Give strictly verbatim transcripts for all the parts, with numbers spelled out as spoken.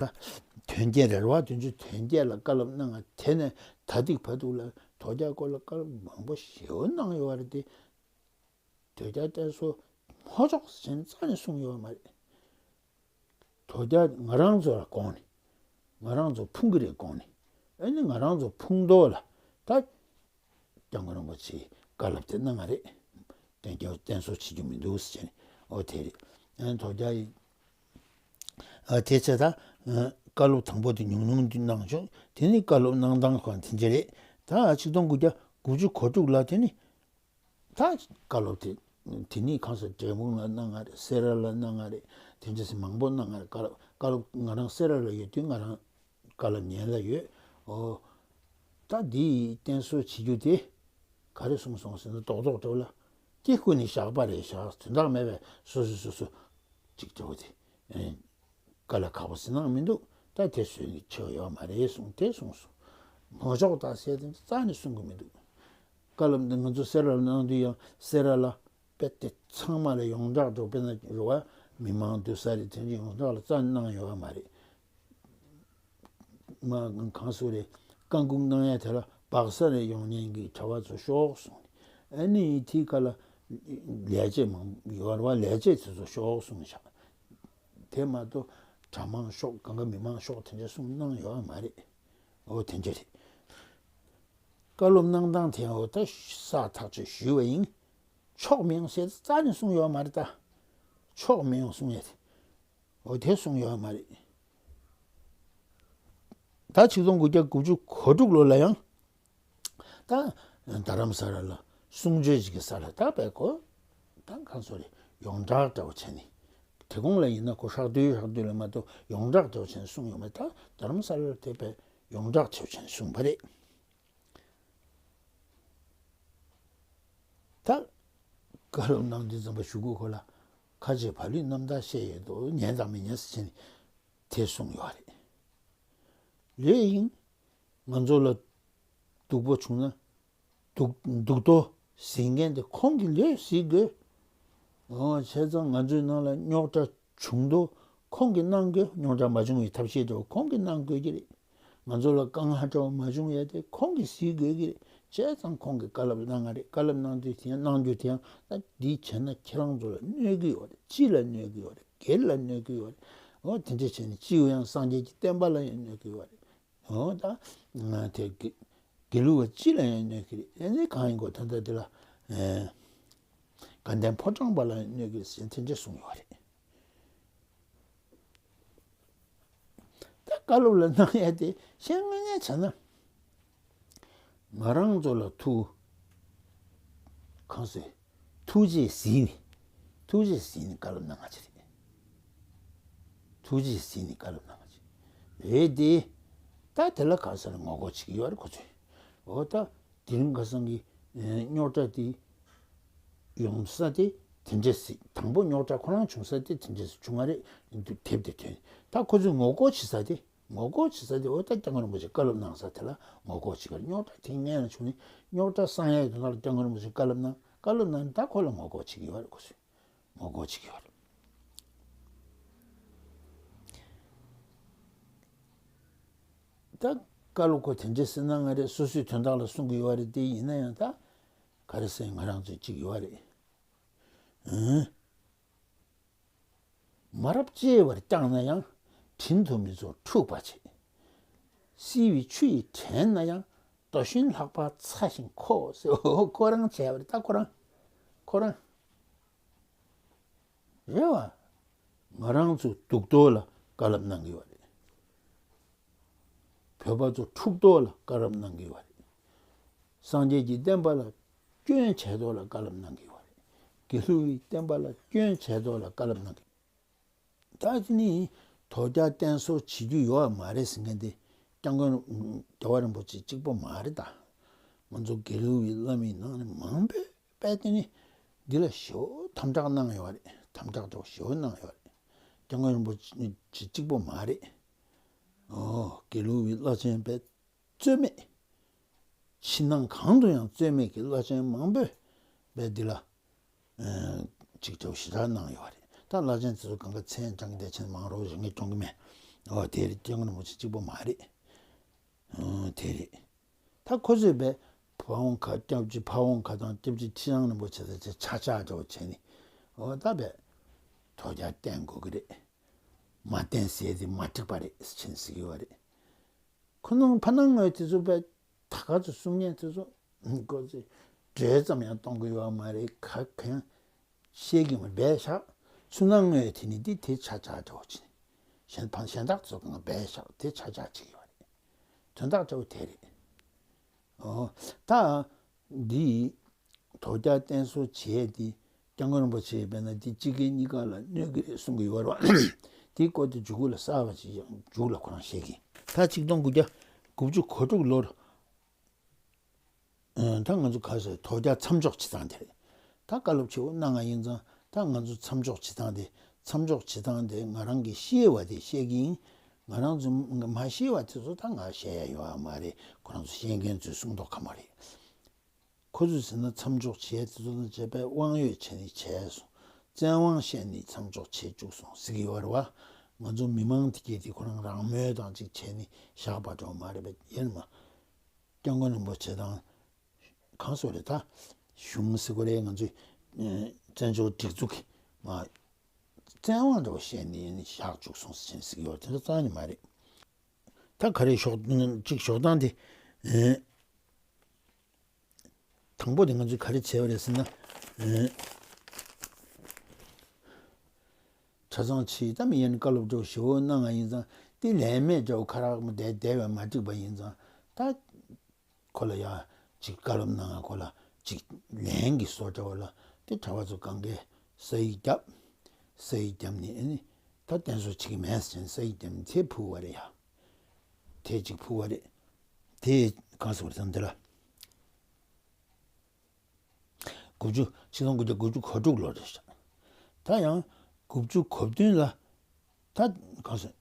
དོན་བརྒྱད་རེད་བ། དོན་བརྒྱད་ལ་བཀའ་སློབ་གནང་བ་དེ་ནས་ད་ཐིག་བར་དུ་ལ་དོལ་རྒྱལ་སྐོར་ལ་བཀའ་སློབ་མང་པོ་ཞེ་པོ་གནང་ཡོད་རེད་དེ། དོལ་རྒྱལ་བསྟེན་གསོལ་མ་ཆོག་ཟེར་ནས་རྩ་ནས་གསུངས་ཡོད་མ་རེད། དོལ་རྒྱལ་ང་རང་ཚོ་ལ་དགོངས་ནས། ང་རང་ཚོ་ཕུང་གི་རེད་དགོངས་ནས། ཨ་ནི་ང་རང་ཚོ་ཕུང་མདོག་ལ་ད་སྐྱབས་མགོན་རིན་པོ་ཆེའི་བཀའ་སློབ་དེ་གནང་བ་རེད། དོལ་རྒྱལ་བསྟེན་གསོལ་བྱེད་རྒྱུ་མི་འདུག་ཟེར་ནས། ཨོ་དེ་རེད། ཨ་ནི་དོལ་རྒྱལ་ཡིན། ཨ་དེ་ཚེ་ད་ཨ་བཀའ་སློབ་དང་པོ་དེ་ཉུང་ཉུང་དུ་གནང་བྱུང་། དེ་ནི་བཀའ་སློབ་གནང་སྟངས་ཁོ་དེ་འདྲ་རེད། ད་ཆིག་སྟོང་དགུ་བརྒྱ་དགུ་བཅུ་གོ་དྲུག་ལ་དེ་ནི་ད་བཀའ་སློབ་དེ་དེ་ནི་གང་ཟེར། འབྲས་སྤུངས་ལ་གནང་ང་རེད། སེ་ར་ལ་གནང་ང་རེད། དེ་འདྲ་ཟེར་མང་པོ་གནང་ང་རེད། བཀའ་སློབ་བཀའ་སློབ་ང་རང་སེ་ར་ལ་ཡོད་དུས་ང་རང་བཀའ་སློབ་ཉན་ལ་ཡོད། ཨོ་ད་འདི་བསྟེན་གསོལ་བྱེད་རྒྱུ་དེ་ག་རེ་གསུངས་སོང་ཟེར་ན། རྡོག་རྡོག་འདྲ་བོ་ལ་དེ་ཀུན་ནས་བཞག་པ་རེད། བཞག་དོན་དག་མེད་པའི་སོ་སོ་སོ་སོ་ཅིག་འདྲ་བོ་དེ། དཀའ་ལས་ཁག་པོ་ཟེར་སྣང་མི་འདུག་ད་དེ་བཟོས་ནས་ཆོག་ཡོད་མ་རེད་གསུངས། དེ་གསུངས་སོང་། མ་ཆོག་ད་ཟེར་དེ་རྩ་ནས་གསུང་གི་མི་འདུག་བཀའ་སློབ་འདི་ང་ཚོ་སེ་ར་ལ་གནང་དུས་ཡང་སེ་ར་ལ་དཔེ་དེ་ཚང་མ་ལ་ཡོངས་གྲགས་འགྲོ། དཔེར་ན་རུ་བ་མི་མང་འདུ་ས་རེད། དེ་འདྲ་ཡོངས་གྲགས་ལ་རྩ་ནས་གནང་ཡོད་མ་རེད། མ་གང་སུ་རེད། བཀའ་འགུག་གནང་ཡ་དེ་ལ་སྦག་ས་ནས་ཡོང་མཁན་གྱི་གྲྭ་པ་ཚོ་ཤོག་གསུངས། ཨ་ནི་དེའི་ཁ་ལ་ལས་བྱེད་མང་ཡོད་རེད་བ། ལས་བྱེད་དེ་ཚོ་ཤོག་གསུངས་བཞག་དེ་མ་གཏོགས་གྲྭ་མང་ཤོག་གང་ག་མི་མང་ཤོག་དེ་འདྲ་གསུངས་གནང་ཡོད་མ་རེད། འོ་དེ་འདྲ་རེད། བཀའ་སློབ་གནང་སྟངས་དེ་འོ་ད་ས་ཐག་ཆོད་ཞུས་པ་ཡིན། ཆོག་མི་ཡོང་ཟེར་རྩ་ནས་གསུངས་ཡོད་མ་རེད་ད། ཆོག་མི་ཡོང་གསུངས་ཡ་དེ། འོ་དེ་གསུངས་ཡོད་མ་རེད། ད་ཆིག་སྟོང་དགུ་བརྒྱ་དགུ་བཅུ་གོ་དྲུག་ལོ་ལ་ཡང་ད་རྡ་རམ་ས་ལ་ལ་གསུང་ཆོས་ཅིག་གི་ས་ལ་ད་བས་གོ། ད་གང་སོ་རེད། ཡོངས་གྲགས་འདྲ་བོ་བྱས་ནས། དེ་གོང་ལ་ཡིན་ན་གོ་ཧྲག་བསྡུས་ཧྲག་བསྡུས་ལ་མ་གཏོགས་ཡོངས་གྲགས་འདྲ་བོ་བྱས་ནས་གསུངས་ཡོད་མ་རེད། ད་རྡ་རམ་ས་ལ་ལ་དེ་བས་ཡོངས་གྲགས་འདྲ་བོ་བྱས་ནས་གསུངས་པ་རེད། ད་བཀའ་སློབ་གནང་དུས་ཙམ་པ་གཞུག་གུ་ཁོ་ལ་ཁ་རྗེ་བག་ལེབ་རྣམ་ཐར་བཤད་ཡོད་དོ། ཉན་དང་མི་ཉན་ཟེར་བྱས་ནས་དེ་གསུངས་ཡོད་རེད། ལོས་ཡིན། ང་ཚོ་ལ་སྡུག་པོ་བྱུང་ན་སྡུག་སྡུག་ཏོ་ཟིན་མཁན་དེ་ཁོང་གིས་ལོས་ཟིན་དགོས། འོ་བྱས་ཙང་ང་ཚོའི་ནང་ལ་རྙོག་དྲ་བྱུང་དུས་ཁོང་གིས་གནང་དགོས། རྙོག་དྲ་མ་བྱུང་བའི་ཐབས་ཤེས་འདྲ་བོ་ཁོང་གིས་གནང་དགོས་ཀྱི་རེད། ང་ཚོ་ལ་དཀའ་ངལ་འདྲ་བོ་མ་བྱུང་ཡ་དེ་ཁོང་གིས་སེལ་དགོས་ཀྱི་རེད། བྱས་ཙང་ཁོང་གིས་བཀའ་སློབ་གནང་ང་རེད། བཀའ་སློབ་གནང་དུས་དེ་ཡང་གནང་རྒྱུ་དེ་ཡང་ད་འདི་བྱས་ན་ཁྱེད་རང་ཚོ་ལ་གནོད་ཀྱི་ཡོད་རེད། སྤྱི་ལ་གནོད་ཀྱི་ཡོད་རེད། སྒེར་ལ་གནོད་ཀྱི་ཡོད་རེད། འོ་དེ་འདྲ་བྱས་ནས་སྤྱི་ཡང་སངས་རྒྱས་ཀྱི་བསྟན་པ་ལ་ཡང་གནོད་ཀྱི་ཡོད་རེད། འོ་ད་ང་དེ་དགེ་དགེ་ལུགས་པ་སྤྱི་ལ་ཡང་གནོད་ཀྱི་རེད། ཨ་ནི་གང་ཡིན་གོ་ད་ལྟ་དེ་ལ་ཨེ་དགའ་ལྡན་ཕོ་བྲང་པ་ལ་ཡང་གནོད་ཀྱི་རེད་ཟེར་དེ་འདྲ་གསུངས་ཡོད་རེད། ད་བཀའ་སློབ་ལ་གནང་ཡ་དེ་བཤད་དངོས་གནས་བྱས་ན། ང་རང་ཚོ་ལ་ཐུགས་གང་ཟེར། ཐུགས་རྗེས་གཟིགས་ནས། ཐུགས་རྗེས་གཟིགས་ནས་བཀའ་སློབ་གནང་བ་ཅིག་རེད། ཐུགས་རྗེས་གཟིགས་ནས་བཀའ་སློབ་གནང་བ་ཅིག་རེད་དེ། ད་དེ་ལ་གང་ཟེར་ངོ་རྒོལ་བྱེད་ཀྱི་ཡོད་རེད་ཁོ་ཚོས། འོ་ད་དེ་རིང་ཁ་སང་གི་རྙོག་དྲ་དེ་ཡོང་ས་དེ་དེ་འདྲས་སྲིད། དང་པོ་རྙོག་དྲ་ཁོ་རང་བྱུང་ས་དེ་དེ་འདྲས་སྲིད་བྱུང་བ་རེད། དེབ་དེ་ཐོན། ད་ཁོ་ཚོས་ངོ་རྒོལ་བྱེད་ས་དེ། ངོ་རྒོལ་བྱེད་ས་དེ་འོ་ད་སྐྱབས་མགོན་རིན་པོ་ཆེ་བཀའ་སློབ་གནང་ས་དེ་ལ་ངོ་རྒོལ་བྱེད་ཀྱི་རེད། རྙོག་དྲ་དེ་སྔོན་ལ་བྱུང་ནས་རྙོག་དྲ་སངས་ཡག་གི་ནང་ལ་སྐྱབས་མགོན་རིན་པོ་ཆེ་བཀའ་སློབ་གནང་། བཀའ་སློབ་གནང་ནས་ད་ཁོ་ལ་ངོ་རྒོལ་བྱེད་ཀྱི་ཡོད་རེད་ཁོ་ཚོས། ངོ་རྒོལ་བྱེད་ཀྱི་ཡོད་རེད། ད་བཀའ་སློབ་ཁོ་དེ་འདྲས་ཟེར་གནང་ང་རེད། སོ་སོའི་དོན་དག་ལ་གསུང་གི་ཡོད་རེད་དེ། ཡིན་ན་ཡང་ད་ག་རེ་ཟེར་ང་རང་ཚོས་གཅིག་ཡོད་རེད། ཨང་། མ་རབས་གཅེས་པར་བསྐྱངས་ན་ཡང་། དྲིན་དུ་མི་རྫོགས་འཁྲུགས་པ་བྱེད། བསིལ་བའི་ཆུ་ཡིས་དྲན་ན་ཡང་། རྡོ་ཞུན་ལྷགས་པ་ཚ་ཞིང་ཁོ་ཟེར། ཁོ་རང་བྱས་པ་རེད། ད་ཁོ་རང་ཁོ་རང་རེད་བ། ང་རང་ཚོ་སྡུག་ཏོ་ལ་བཀའ་སློབ་གནང་གི་ཡོད་རེད། བོད་པ་ཚོ་འཁྲུག་ཏོ་ལ་བཀའ་སློབ་གནང་གི་ཡོད་རེད། སངས་རྒྱས་ཀྱི་བསྟན་པ་ལ་སྐྱོན་བྱས་ཏོ་ལ་བཀའ་སློབ་གནང་གི་ཡོད་རེད། དགེ་ལུགས་པའི་བསྟན་པ་ལ་སྐྱོན་བྱས་ཏོ་ལ་བཀའ་སློབ་གནང་གི། ད་ནི་དོལ་རྒྱལ་བསྟེན་གསོལ་བྱེད་རྒྱུ་ཡོད་མ་རེད་ཟེར་མཁན་དེ་སྐྱབས་མགོན་རྒྱལ་བ་རིན་པོ་ཆེ་གཅིག་པོ་མ་རེད་ད། ང་ཚོ་དགེ་ལུགས་པའི་བླ་མའི་ནང་ནས་མང་པོས་དཔེ་དེ་ནི་འདི་ལ་ཞེ་པོ་དམ་དྲག་གནང་ཡོད་རེད། དམ་དྲག་ཏོ་ཞེ་པོ་གནང་ཡོད་རེད། སྐྱབས་མགོན་རིན་པོ་ཆེ་གཅིག་པོ་མ་རེད། ཨོ་དགེ་ལུགས་པའི་བླ་ཆེན་དཔེ་རྩོད་མེད། ཕྱི་ནང་གང་དུ་ཡང་རྩོད་མེད་ཀྱི་བླ་ཆེན་མང་པོས་དཔེ་འདི་ལ་ཅིག་ཅིག་ཞེ་དྲག་གནང་ཡོད་རེད། ད་བླ་ཆེན་དེ་ཚོ་གང་ག་མཚན་བགྲང་བསྡད་ཕྱིན་མང་རོགས་ཞེ་ངས་གྲོང་གི་མེད། ཨོ་དེ་རེད། སྐྱབས་མགོན་རིན་པོ་ཆེ་གཅིག་པོ་མ་རེད། ཨོ་དེ་རེད། ད་ཁོ་ཚོས་པའི་ཕ་བོང་ཁ་སྐྱབས་རྗེ་ཕ་བོང་ཁ་དང་སྐྱབས་རྗེ་ཁྲི་བྱང་རིན་པོ་ཆེ་དང་ཆ་ཆ་འདྲ་བོ་བྱས་ནས། ཨོ་ད་པའི་དོལ་རྒྱལ་བསྟེན་དགོས་ཀྱི་རེད། མ་བསྟེན་ཟེར་དེ་མ་འགྲིག་པ་རེད་ཟེར་ནས་ཟེར་གྱི་ཡོད་རེད། ཁོ་ནང་ཕ་ནང་ངོས་དེ་ཚོ་པའི་ད་ག་ཚོད་གསུང་མཁན་དེ་ཚོ་ཁོ་ཚོས་འགྲེལ་ཙམ་ཡང་གཏོང་གི་ཡོད་མ་རེད། ག་གང་བཤད་ཀྱི་མ་རེད། བཤད་ཤག་ཚུར་སྣང་ངོས་དེ་ནི་འདི་དེ་ཆ་ཆ་འདྲ་བོ་བྱས་ནས་གཞན་ཕ་གཞན་དག་ཚོ་གང་བཤད་ཤག་དེ་ཆ་ཆ་བྱེད་ཀྱི་ཡོད་རེད། དོན་དག་འདྲ་བོ་དེ་རེད། ཨོ། ད་འདི་དོལ་རྒྱལ་བསྟེན་གསོལ་བྱས་ཏེ་སྐྱབས་མགོན་རིན་པོ་ཆེས་དཔེར་ན་འདི་གཅིག་གིས་གཉིས་ཀ་ལ་གནོད་ཀྱི་རེད་གསུང་གི་ཡོད་རེད་བ། དེའི་སྐོར་དེ་མཇུག་གུ་ལ་གསར་བ་ཅིག་ཡང་མཇུག་ལ་ཁོ་རང་བཤད་ཀྱིན། ད་ཆིག་སྟོང་དགུ་བརྒྱ་དགུ་བཅུ་གོ་དྲུག་ལོར། ཨ། ད་ང་ཚོ་ག་ཟེར་དོལ་རྒྱལ་མཚམས་འཇོག་བྱེད་སྟངས་དེ་རེད། ད་བཀའ་སློབ་ཆེ་བོ་གནང་བ་ཡིན་ཙང་ད་ང་ཚོ་མཚམས་འཇོག་བྱེད་སྟངས་དེ་མཚམས་འཇོག་བྱེད་སྟངས་དེ་ང་རང་གིས་ཤེས་པ་དེ་བཤད་ཀྱི་ཡིན། ང་རང་ཚོ་མ་ཤེས་པ་དེ་ཚོ་ད་ང་བཤད་ཡ་ཡོད་མ་རེད། ཁོ་རང་ཚོ་ཤེས་མཁན་ཚོས་གསུང་མདོག་ཁ་མ་རེད། ཁོ་ཚོས་ཟེར་ན་མཚམས་འཇོག་བྱས་དེ་ཚོ་དང་བཅས་པའི་དབང་ཡོད་བྱས་ནས་བྱས་སོང་། བཙན་དབང་བཤད་ནས་མཚམས་འཇོག་བྱས་བཅུག་སོང་ཟེར་གྱི་ཡོད་རེད་བ། ང་ཚོ་མི་མང་དེ་གས་དེ་ཁོ་རང་རང་མོས་དང་ཅིག་བྱས་ནས་བཞག་པ་འདྲ་བོ་མ་རེད་པས། ཡིན་ནམ། སྐྱབས་མགོན་རིན་པོ་ཆེ་དང་གང་སོགས་རེད། ད་གཞུང་ཟེར་དགོས་རེད། ང་ཚོའི་ཨ་བཙན་བྱོལ་སྒྲིག་འཛུགས་ཀྱི་མ་བཙན་དབང་འདྲ་བོ་བཤད་ནས་བཞག་བཅུག་སོང་ཟེར་ཟེར་གྱི་ཡོད་རེད། དེ་ཚོ་རྩ་ནས་མ་རེད། ད་ག་རེ་ཞོག་ཅིག་ཞོག་སྟངས་དེ། ཨ། དང་པོ་དེ་ང་ཚོས་ག་རེ་བྱས་པ་རེད་ཟེར་ན། ཨ། གྲྭ་ཚང་ཆེ་ད་མི་ཡན་བཀའ་སློབ་འདྲ་བོ་ཞེ་པོ་གནང་བ་ཡིན་ཙང་དེ་ལན་མེད་འདྲ་བོ་ཁ་རག་མ་བསྡད་བསྡད་པས་མ་འགྲིག་པ་ཡིན་ཙང་ད། ཁོ་ལ་ཡ་ཅིག་བཀའ་སློབ་གནང་ང་ཁོ་ལ་ཅིག་ལན་གྱི་བཟོ་འདྲ་བོ་ལ་དེ་གྲྭ་པ་ཚོ་གང་གས་ས་ཡིག་བརྒྱབ། ས་ཡིག་བརྒྱབ་ནས་ཨ་ནི་ད་བསྟེན་གསོལ་བྱེད་ཀྱི་མེད་ཟེར་ནས་ས་ཡིག་བརྒྱབ་ནས་དེ་ཕུལ་བ་རེད་ཡ། དེ་ཅིག་ཕུལ་བ་རེད། དེ་གང་ཟེར་བ་རེད་ཟེར་ན་དེ་ལ། དགུ་བཅུ་ཆིག་སྟོང་དགུ་བརྒྱ་དགུ་བཅུ་གོ་དྲུག་ལོ་རེད་ཤག་ད་ཡང་དགུ་བཅུ་གོ་བདུན་ལ་ད་གང་ཟེར།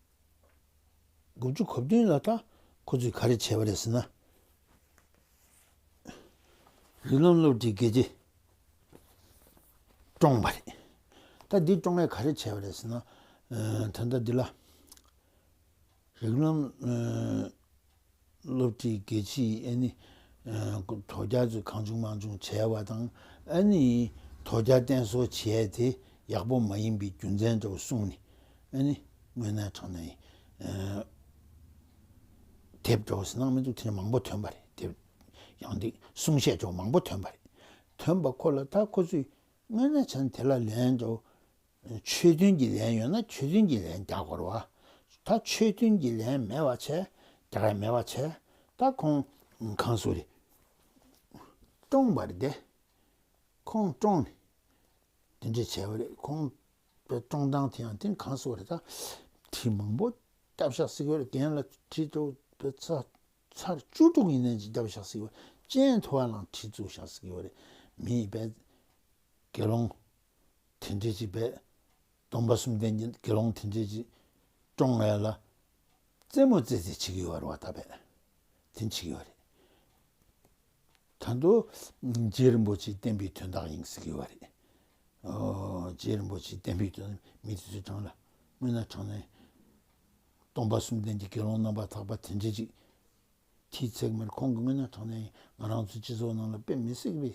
དགུ་བཅུ་གོ་བདུན་ལ་ད་ཁོ་ཚོས་ག་རེ་བྱས་པ་རེད་ཟེར་ན། རིགས་ལམ་སློབ་གྲྭའི་དགེ་ཆེ་བཀྲོངས་པ་རེད། ད་འདི་བཀྲོངས་ཡས་ག་རེ་བྱས་པ་རེད་ཟེར་ན། ཨ། ད་ལྟ་འདི་ལ། རིགས་ལམ། ཨ། སློབ་གྲྭའི་དགེ་ཆེ་ཡིས་ཨ་ནི། ཨ། དོལ་རྒྱལ་ཚོས་གང་བྱུང་མང་བྱུང་བྱས་པ་དང་ཨ་ནི། དོལ་རྒྱལ་བསྟེན་གསོལ་བྱས་དེ་ཡག་པོ་མ་ཡིན་པའི་རྒྱུ་མཚན་འདྲ་བོ་གསུངས་ནས་ཨ་ནི། དངོས་གནས་དྲང་གནས། ཨ། དེབ་འདྲ་བོ་ཟེར་ན་མི་འདུག་དེ་མང་པོ་ཐོན་པ་རེད། དེབ་ཡང་འདི་གསུང་བཤད་འདྲ་བོ་མང་པོ་ཐོན་པ་རེད། ཐོན་པ་ཁོ་ལ་ད་ཁོ་ཚོས་དངོས་གནས་བྱས་ན་དེ་ལ་ལན་འདྲ་བོ། ཆོས་མཐུན་གྱི་ལན་ཡོད་ན་ཆོས་མཐུན་གྱི་ལན་རྒྱག་དགོས་རེད་བ། ད་ཆོས་མཐུན་གྱི་ལན་མེད་པ་བྱས། རྒྱག་ཡ་མེད་པ་བྱས། ད་ཁོང་གང་སུ་རེད། བཀྲོངས་པ་རེད་དེ། ཁོང་བཀྲོངས་ནས་དེ་འདྲ་བྱས་པ་རེད། ཁོང་བཀྲོངས་སྟངས་དེ་ཡང་དེ་གང་སུ་རེད། ད་གྲི་མང་པོ་བརྒྱབ་ཤག་ཟེར་གྱི་ཡོད་རེད། རྒན་ལ་གྲི་དུ་ཚར་ཚར་བཅུ་དྲུག་ཡིན་ནའི་ཅིག་བརྒྱབ་ཤག་ཟེར་གྱི་ཡོད་རེད། སྤྱན་ཐུབ་པ་ལའང་གྲི་བཙུགས་ཤག་ཟེར་གྱི་ཡོད་རེད། མི་ཡིས་པས་དགེ་སློང་དེ་འདྲས་ཅིག་བས། སྟོན་པ་གསུམ་ལྡན་གྱི་དགེ་སློང་དེ་འདྲས་ཅིག་བཀྲོངས་ཡ་ལ་རྩེད་མོ་རྩེ་རྩེ་བྱེད་ཀྱི་ཡོད་རེད་བ། ད་བས་དེ་བྱེད་ཀྱི་ཡོད་རེད། ད་དུང་རྗེ་རིན་པོ་ཆེས་བསྟན་པའི་དོན་དག་ཡིན་ཟེར་གྱི་ཡོད་རེད། ཨོ། རྗེ་རིན་པོ་ཆེས་བསྟན་པའི་དོན་མི་དེ་ཚོའི་གྲངས་ལ་དངོས་གནས་དྲང་གནས་སྟོན་པ་གསུམ་ལྡན་གྱི་དགེ་སློང་རྣམ་པར་དག་པ་དེ་འདྲས་ཅིག་དེའི་ཚེ་མར་ཁོང་གི་དངོས་གནས་དྲང་གནས་ང་རང་ཚོའི་སྤྱི་ཚོགས་ནང་ལ་དཔེ་མི་སྲིད་པའི་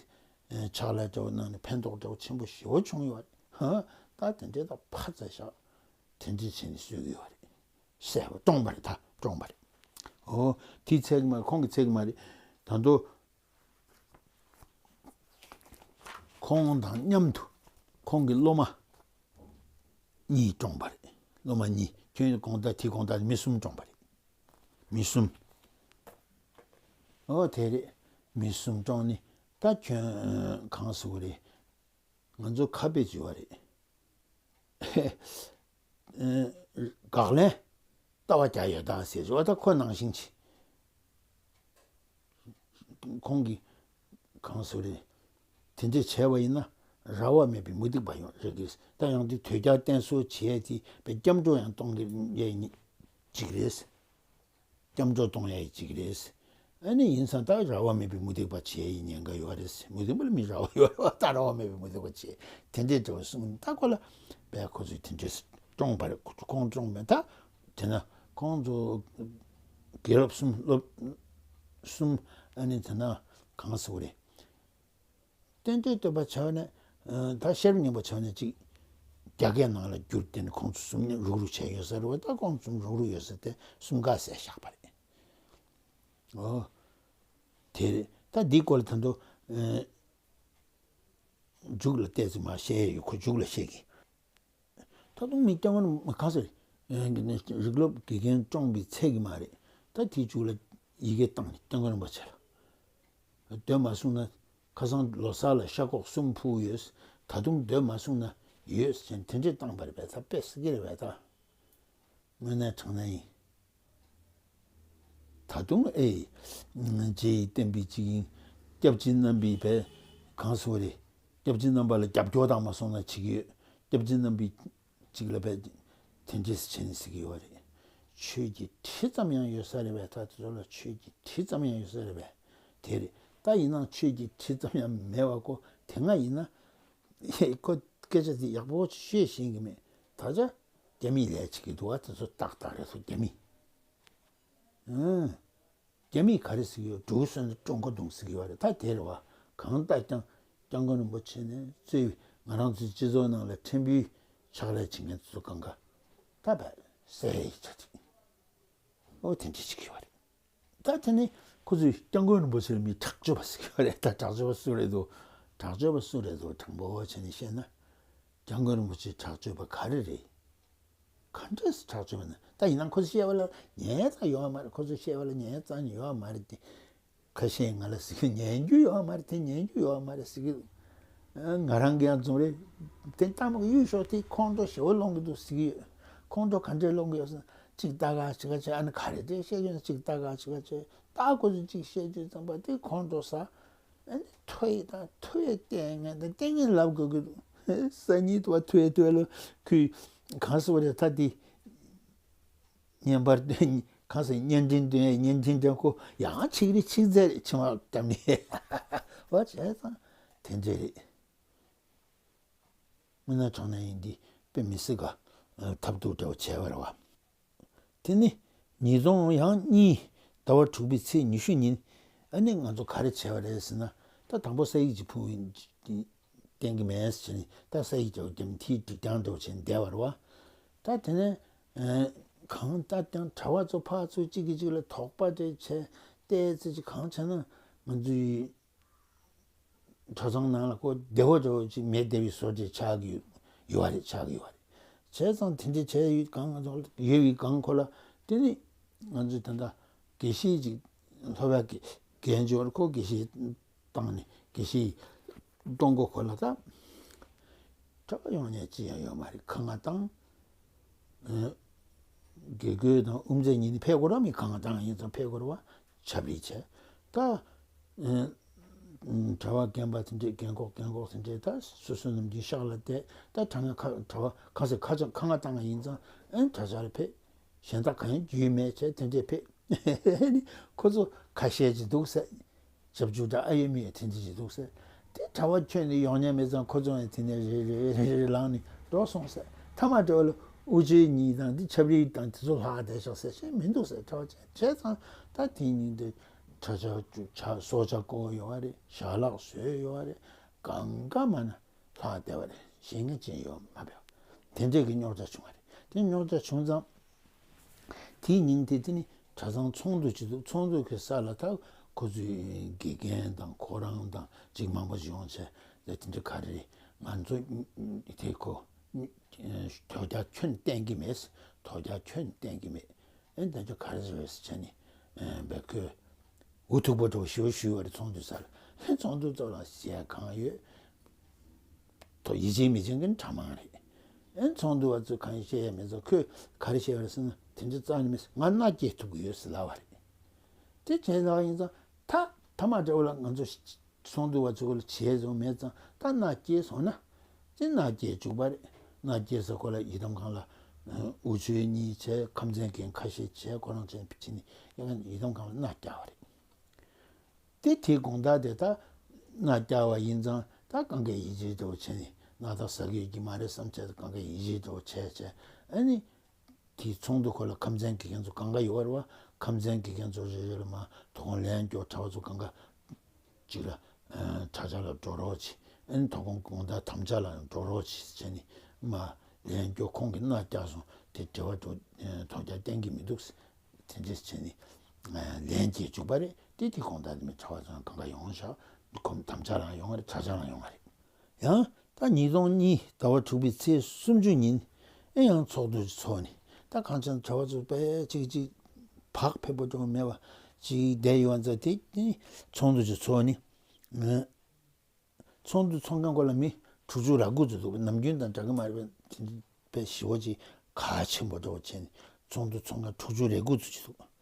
ཕྱག་ལས་འདྲ་བོ་གནང་ནས་ཕན་ཐོགས་འདྲ་བོ་ཆེན་པོ་ཞེ་པོ་བྱུང་ཡོད་རེད། ཧ། ད་དེ་འདྲའི་ད་ཕར་ཚ་བཞག་དེ་འདྲའི་བྱས་ནས་གསོད་ཀྱི་ཡོད་རེད། བསད་པ་བཀྲོངས་པ་རེད། ད་བཀྲོངས་པ་རེད། ཨོ། དེའི་ཚེ་མར་ཁོང་གི་ཚེ་མར་ད་དུང་ཁོང་དང་མཉམ་དུ་ཁོང་གི་སློབ་མ་གཉིས་བཀྲོངས་པ་རེད། སློབ་མ་གཉིས། ཁྱོད་དགོང་དག་དེའི་དགོང་དག་མི་གསུམ་བཀྲོངས་པ་རེད། མི་གསུམ། ཨོ་དེ་རེད། མི་གསུམ་བཀྲོངས་ནས་ད་ཁྱོད་གང་ཟེར་དགོས་རེད། ང་ཚོ་ཁ་དཔེ་བྱས་པ་རེད། དགག་ལན་ལྟ་བ་རྒྱག་ཡོད་ད་ཟེར་བྱས་པ། ད་ཁོ་ནང་བཞིན་བྱས། ཁོང་གིས་གང་ཟེར་རེད། དེ་འདྲས་བྱས་པ་ཡིན་ན་ར་བ་མེད་པའི་མུ་སྟེགས་པ་ཡོང་རེད་གི། ད་ཡང་དེ་དོལ་རྒྱལ་བསྟེན་གསོལ་བྱས་དེ་བས་སྐྱབས་འགྲོ་ཡང་གཏོང་གི་ཡས་ཅིག་རེད། སྐྱབས་འགྲོ་གཏོང་ཡས་ཅིག་རེད། ཨ་ནི་ཡིན་ཙང་ད་ར་བ་མེད་པའི་མུ་སྟེགས་པ་བྱས་ཡིན་ཉེན་ཁ་ཡོད་རེད། མུ་སྟེགས་པ་ལ་མི་ར་བ་ཡོད་རེད་བ། ད་ར་བ་མེད་པའི་མུ་སྟེགས་པ་བྱས་དེ་འདྲས་འདྲ་བོ་གསུངས། ད་ཁོ་ལ་བས་ཁོ་ཚོས་དེ་འདྲས་བཀྲོངས་པ་རེད། ཁོ་ཚོ་ཁོང་བཀྲོངས་མེད། ད་དེ་ན་ ཁོང་ཚོ་དགེ་སློབ་གསུམ། སློབ་གསུམ། ཨ་ནི་དེ་ན་གང་ཟེར་བ་རེད། བསྟན་དོན་སྟོན་པ་བྱས་ནས། ཨ། ད་ཤེས་རབ་སྙིང་པོ་བྱས་ནས་ཅིག་རྒྱ་སྐད་ནང་ལ་བསྒྱུར་ཏེ་ནི་ཁོང་ཚོ་གསུམ་ནི་རུག་རུག་བྱས་ཡོད་ས་རེད་བ། ད་ཁོང་གསུམ་རུག་རུག་ཡོད་ས་དེ་གསུམ་ཀ་ཟེར་བཞག་པ་རེད། ཨོ། དེ་རེད། ད་འདིའི་སྐོར་ལ་ད་དུང་། ཨ། མཇུག་ལ་བལྟས་ཚེ་མར་བཤད་ཡོད། ཁོ་མཇུག་ལ་བཤད་ཀྱི། ད་དུང་མི་སྐྱབས་མགོན་རིན་པོ་ཆེ་གང་ཟེར། ཨ། རིགས་སློབ་དགེ་རྒན་བཀྲོངས་པའི་ཚད་ཀྱིས་མ་རེད། ད་དེའི་མཇུག་ལ་ཡི་གེ་བཏང་ནས་སྐྱབས་མགོན་རིན་པོ་ཆེ་ལ། སྡོད་མ་སོང་ན། ཁ་སང་ལོ་གསར་ལ་ཤ་ཁོག་གསུམ་ཕུལ་ཡོད། ད་དུང་སྡོད་མ་སོང་ན་ཡོད་ཟེར་ནས་དེ་འདྲས་བཏང་པ་རེད་པས། ད་དཔེ་སྲིད་ཀྱི་རེད་པས་ད། དངོས་གནས་དྲང་གནས་ཡིན། ད་དུང་ཨེ། རྗེ་ཡི་བསྟན་པའི་སྤྱི་ཡིན། སྐྱབས་རྗེ་རྣམ་པའི་བས་གང་ཟེར་བ་རེད། སྐྱབས་རྗེ་རྣམ་པ་ལ་རྒྱབ་སྐྱོར་བཏང་མ་སོང་ན་བྱེད་ཀྱི་ཡོད། སྐྱབས་རྗེ་རྣམ་པའི་གཅིག་ལ་བས་དེ་འདྲས་བྱས་ནས་ཟེར་གྱི་ཡོད་རེད། ཆོས་ཀྱི་དྲི་ཙམ་ཡང་ཡོད་ས་རེད་པས། ད་དེ་ཚོ་ལ་ཆོས་ཀྱི་དྲི་ཙམ་ཡང་ཡོད་ས་རེད་པས། དེ་རེད། ད་ཡིན་ནའང་ཆོས་ཀྱི་དྲི་ཙམ་ཡང་མེད་པ་ཁོ་དེ་སྔ་ཡིན་ན། ཧེ། ཁོ་སྐད་ཆ་དེ་ཡག་པོ་ཅིག་བཤད་ཤེས་ཀྱི་མེད། ད་ཆ་རྒྱ་མིས་ལས་བྱེད་ཀྱི་འདུག་བ། དེ་ཚོ་ཏག་ཏག་རེད་ཚོ་རྒྱ་མི། ཨང་། རྒྱ་མིས་ག་རེ་ཟེར་གྱི་ཡོད། འབྲུག་གསོན་ན་ཀྲུང་གོ་གདུང་ཟེར་གྱི་ཡོད་རེད། ད་དེ་རེད་བ། གང་ལྟར་ཀྱང་སྐྱབས་མགོན་རིན་པོ་ཆེ་ནས་གཙོས་པའི་ང་རང་ཚོའི་སྤྱི་ཚོགས་ནང་ལ་ཕྲན་བུའི་ཕྱག་ལས་བྱེད་མཁན་ཚོ་གང་ག་ད་བས་སེ་ཡི་ཆ་ཅིག་ཨོ། དེ་འདྲ་བྱེད་ཀྱི་ཡོད་རེད། ད་དེ་ནི་ཁོ་ཚོས་སྐྱབས་མགོན་རིན་པོ་ཆེ་ལ་མི་དྲག་སྤྱོད་པ་ཟེར་གྱི་ཡོད་རེད། ད་དྲག་སྤྱོད་པ་སུ་རེད་འདུག་དྲག་སྤྱོད་པ་སུ་རེད་འདུག་དྲང་པོ་བྱས་ནས་བཤད་ན། སྐྱབས་མགོན་རིན་པོ་ཆེ་དྲག་སྤྱོད་པ་ག་རེ་རེད། ག་འདྲས་སེ་དྲག་སྤྱོད་པ་ན། ད་ཡིན་ནའང་ཁོ་ཚོས་བཤད་པ་ལ་ཉན་ཙང་ཡོད་མ་རེད། ཁོ་ཚོས་བཤད་པ་ལ་ཉན་ཙང་ཡོད་མ་རེད་དེ། ཁ་ཤས་ང་ལ་ཟེར་གྱི། ཉན་རྒྱུ་ཡོད་མ་རེད་དེ། ཉན་རྒྱུ་ཡོད་མ་རེད་ཟེར་གྱི། ང་རང་གིས་ཡང་རྫུན་རེད། དེ་ལྟ་མོ་གཡུག་ཞོག་དེ་ཁོང་ཁྲོ་ཞེ་པོ་སློང་གི་འདུག་ཟེར་གྱི་ཡོད། ཁོང་ཁྲོ་ག་འདྲས་སློང་གི་ཡོད་ཟེར་ན། ཅིག་ལྟ་ག་ཅིག་ག་བྱས། ཨ་ནི་ག་རེ་དེ་བཤད་རྒྱུ་ན། ཅིག་ལྟ་ག་ཅིག་ག་བྱས། ད་ཁོ་ཚོས་ཅིག་བཤད་རྒྱུ་ཙམ་པ་དེ་ཁོང་ཁྲོ་ཟ། ཨ་ནི་ཐོ་ཡིག་དང་ཐོ་ཡིག་ལྟས་ངན་དང་ལྟས་ངན་ལབ་དགོས་ཀྱི་འདུག་སང་ཉིན་དུ་བ་ཐོ་ཡིག་ཐོ་ཡིག་ལ་ཁོས་གང་ཟེར་བ་རེད། ད་དེ་བརྙན་པར་གང་ཟེར། བརྙན་འཕྲིན་སྟོན་ཡས། བརྙན་འཕྲིན་སྟོན། ཁོ་ཡང་ཆིག་རེ་ཆིག་ཙེ་རེ་ཆིག་མ་བཏབ་ནས་བ་བྱས་ཙང་དེ་འདྲས་རེད། དངོས་གནས་དྲང་གནས་ཡིན། འདི་དཔེ་མི་སྲིད་ག་ཐབས་སྡུག་འདྲ་བོ་བྱས་པ་རེད་བ། དེ་ནི་ཉིས་སྟོང་ཡང་གཉིས་ཟླ་བ་དྲུག་པའི་ཚེས་ཉི་ཤུ་ཉིན། ཨ་ནི་ང་ཚོ་ག་རེ་བྱས་པ་རེད་ཟེར་ན། ད་དང་པོ་ས་ཡིག་ཅིག་ཕུལ། བསྟན་གྱི་མེད་ཟེར་ནས། ད་ས་ཡིག་ཅིག་རྒྱབ་ནས་དེའི་སྒྲིག་སྟངས་འདྲ་བོ་བྱས་ནས་བསྡད་པ་རེད་བ། ད་དེ་ནས་གང་ལྟར་ཀྱང་གྲྭ་པ་ཚོ་ཕར་ཚུར་གཅིག་གིས་གཅིག་ལ་དོགས་པ་འདྲ་བྱས། བལྟས་ཚེ་ཅིག་གང་བྱས་ན་ང་ཚོའི་གྲྭ་ཚང་ནང་ལ་ཁོ་བདེ་བོ་འདྲ་བོ་ཅིག་མེད་བསྡད་པའི་བཟོ་འདྲ་ཆགས་ཀྱི་ཡོད་རེད། ཆགས་ཀྱི་ཡོད་རེད། བྱས་ཙང་དེ་འདྲ་བྱས་ཡོད་གང་ཡོད་པའི་སྒང་ཁོ་ལ། དེ་ནི་ང་ཚོས་ད་ལྟ་དགེ་བཤེས་ཅིག་སློབ་ཡག་གི་འགན་བྱུང་བར་ཁོ་དགེ་བཤེས་བཏང་ནས། དགེ་བཤེས་གཏོང་སྒོ་ཁོ་ལ་ད་གྲྭ་པ་ཡོང་མཁན་ཅི་ཡང་ཡོད་མ་རེད། ཁ་ང་བཏང་། ཨ། དགེ་བསྐོས་དང་དབུ་མཛད་གཉིས་ནི་ཕེབས་དགོས་ར། མི་གང་དང་ཡིན་ཙང་ཕེབས་དགོས་ར་བ། ཆབ་རིལ་བྱས། ད་ཨ་གྲྭ་པ་རྒན་པ་དེ་འདྲས། རྒན་གོག་རྒན་གོག་དེ་འདྲས་ད་སོ་སོ་ནམ་རྒྱུན་ཤག་ལ་བསྡད། ད་གྲྭ་ངན་ཁ། གྲྭ་པ་ཁ་ཟེར། ཁ་ཆ་ཁ་ང་བཏང་ཡིན་ཙང་། ཨ། གྲྭ་ཆ་ལ་ཕེབས། གཞན་དག་གང་ཡང་རྒྱུས་མེད་བྱས་དེ་འདྲས་ཕེབས། ཁོ་ཚོ་ཁ་ཤས་ཅིག་འདུག་ཟེར། ཞབས་ཞུ་འདྲ་ཨ་ཡོད་མི་ཡོད་དེ་འདྲ་ཞིག་འདུག་ཟེར། དེ་གྲྭ་པ་ཁྱོན་ནས་ཡོང་མཁན་མེད་ཙང་། ཁོ་ཚོ་ཡང་དེ་ནས་རེ་རེ་རེ་རེ་ལངས་ནས་འགྲོ་སོང་ཟེར། མཐའ་མ་གྲྭ་པ་ལ་དབུ་ཆོས་གཉིས་དང་དེ་ཆབ་རིལ་དང་དེ་ཚོ་ལྷག་བསྡད་ཤག་ཟེར་བཤད་མི་འདུག་ཟེར། གྲྭ་པ་བྱས་བྱས་ཙང་ད་དེ་ཉིན་དེ་གྲྭ་ཆ་ཆ་སྲོག་ཆགས་བཀོལ་ཡོད་རེད། ཞལ་ལག་བཟོས་ཡོད་རེད། གང་ག་མ་ན་ལྷག་བསྡད་པ་རེད། གཞན་ངས་ཅི་ཡང་ཡོད་མ་བྱུང་། དེ་འདྲས་ཀྱི་རྙོག་དྲ་བྱུང་བ་རེད། དེ་རྙོག་དྲ་བྱུང་ཙང་། དེའི་ཉིན་དེ་དེ་ནི་གྲྭ་ཚང་ཚོགས་འདུ་ཅིག་འདུག་ཚོགས་འདུ་གི་ས་ལ་ད་ཁོ་ཚོའི་དགེ་རྒན་དང་ཁོ་རང་དང་ཅིག་མང་པོ་ཅིག་ཡོང་བྱས། དེ་འདྲ་ག་རེ་རེད། ང་ཚོ་དེ་ཁོ་དོལ་རྒྱལ་ཁྱོན་བསྟེན་གྱི་མེད། དོལ་རྒྱལ་ཁྱོན་བསྟེན་གྱི་མེད། ཨེ། དེ་འདྲ་ག་རེ་རེད་ཟེར་བྱས་ནས། ཨེ། བས་ཁོས་འུ་ཐུག་པོ་འདྲ་བོ་ཞེ་པོ་ཞུས་པ་རེད། ཚོགས་འདུའི་ས་ལ། ཨེ། ཚོགས་འདུ་ཚོགས་ལ་བཤད་གང་ཡོད། ཐོ་ཡིད་ཆེས་མི་བྱེད་མཁན་གྲྭ་མང་རེད། ཨེ། ཚོགས་འདུ་བ་ཚོས་གང་ཡང་བཤད་ཡ་མེད་ཙང་། ཁོས་ག་རེ་བཤད་པ་རེད་ཟེར་ན། དེ་འདྲ་རྩ་ནས་མེད། ང་མནའ་སྐྱེལ་ཐུབ་ཀྱི་ཡོད་ཟེར་ལབ་པ་རེད། དེ་བྱས་ལབ་པ་ཡིན་ཙང་། ད་ཐ་མ་འདྲ་བོ་ལ་ང་ཚོ་ཚོགས་འདུ་བ་ཚོ་ལ་བྱས་ཙང་མེད་ཙང་། ད་མནའ་སྐྱེལ་སོང་ན། དེ་མནའ་སྐྱེལ་བཅུག་པ་རེད། མནའ་སྐྱེལ་ས་ཁོ་ལ་ཡི་དམ་ཁང་ལ་དབུ་ཆོས་གཉིས་བྱས། ཁམས་ཚན་རྒན་ཁ་ཤས་བྱས། ཁོ་རང་བྱས་ནས་ཕྱིན་ནས་ཡི་དམ་ཁང་ལ་མནའ་བསྐྱལ་བ་རེད། དེ་དེའི་དགོང་དག་དེ་ད་མནའ་བསྐྱལ་བ་ཡིན་ཙང་། ད་གང་ག་ཡིད་ཆེས་འདྲ་བོ་བྱས་ནས། མནའ་ཐང་ཟ་གི་ཡོད་ཀྱི་མ་རེད་བསམ་བྱས། ད་གང་ག་ཡིད་ཆེས་འདྲ་བོ་བྱས་བྱས། ཨ་ནི་ དེའི་ཚོགས་འདུ་ཁོ་ལ་ཁམས་ཚན་དགེ་རྒན་ཚོ་གང་ག་ཡོད་རེད་བ། ཁམས་ཚན་དགེ་རྒན་ཚོ་རེ་རེ་ལ་མར་དོ་དགོང་ལན་སྐྱོར་གྲྭ་པ་ཚོ་གང་ག་ཅིག་ལ་ཨ་དྲག་ཆར་ལ་འགྲོ་རོགས་བྱེད། ཨ་ནི་དོ་དགོང་དགོང་དག་དམ་བཅའ་ལ་འགྲོ་རོགས་བྱེད་ཟེར་ནས་མར་ལན་སྐྱོར། ཁོང་གིས་མནའ་བསྐྱལ་སོང་། དེ་འབྲེལ་བ་འགྲོ་ཐོག་རྒྱག་གཏན་གྱི་མི་འདུག། དེ་འདྲས་བྱས་ནས་ལན་བརྒྱད་བཅུག་པ་རེད། དེ་དེ་དགོང་དག་དེ་མི་གྲྭ་པ་ཚོ་གང་ག་ཡོང་ཤག། ཁོམ་དམ་བཅའ་ལའང་ཡོང་བ་རེད། དྲག་ཆར་ལའང་ཡོང་བ་རེད། ཡང་ད་ཉིས་སྟོང་གཉིས་ཟླ་བ་དྲུག་པའི་ཚེས་སུམ་ཅུ་ཉིན་ཨེ་ཡང་ཚོགས་འདུ་ཚོགས་ནས། ད་གང་ཅང་གྲྭ་པ་ཚོ་དཔེ་ཅིག་ཅིག་བག་ཕེབས་པོ་ཅང་མེད་པ་ཅིག་བསྡད་ཡོད་ཙང་། དེ་ཚོགས་འདུ་ཅིག་ཚོགས་ནས། ཚོགས་འདུ་ཚོགས་མཁན་སྐོར་ལ་མི་དྲུག་ཅུ་རེ་དགུ་ཙམ་འདུག། ནམ་རྒྱུན་དང་འདྲ་གི་མ་རེད་པས། དེ་འདྲ་དཔེ་ཞེ་པོ་ཅིག་གལ་ཆེན་པོ་འདྲ་བོ་བྱས་ནས་ཚོགས་འདུ་ཚོགས་མཁན་དྲུག་ཅུ་རེ་དགུ་ཙམ་ཅིག་འདུག།